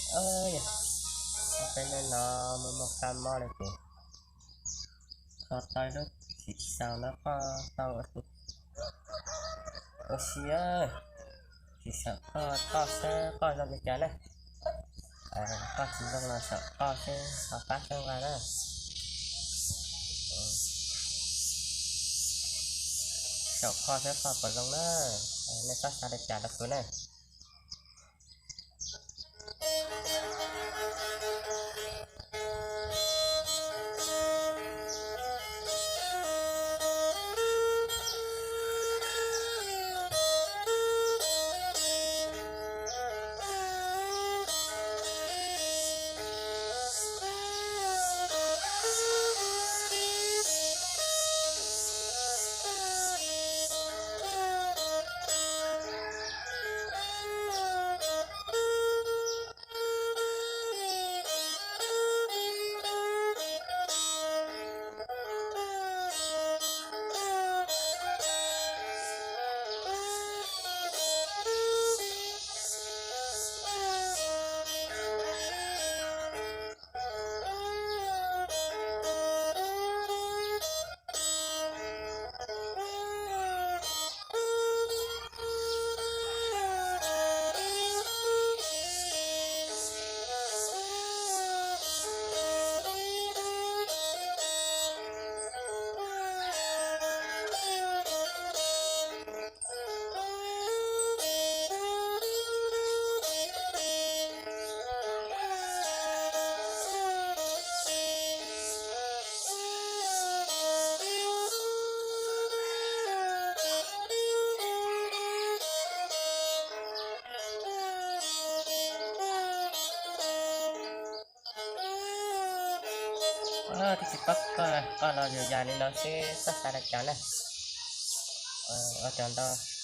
Yog peb neej no muaj muaj kab mob li ces ho tau lub txiv xaus no koj tau ua si. Txiv xaum koj, koj saib koj zoo li cas na. Koj tsis zoo los xaum koj seb ho pab koj nqa na. Xaum koj seb koj puas zoo na. Nej txhob xav li cas rau kuv na. Twb tsis paub koj, koj los yus yam li no xwb txhob xav li cas na. Ua tsaug ntau.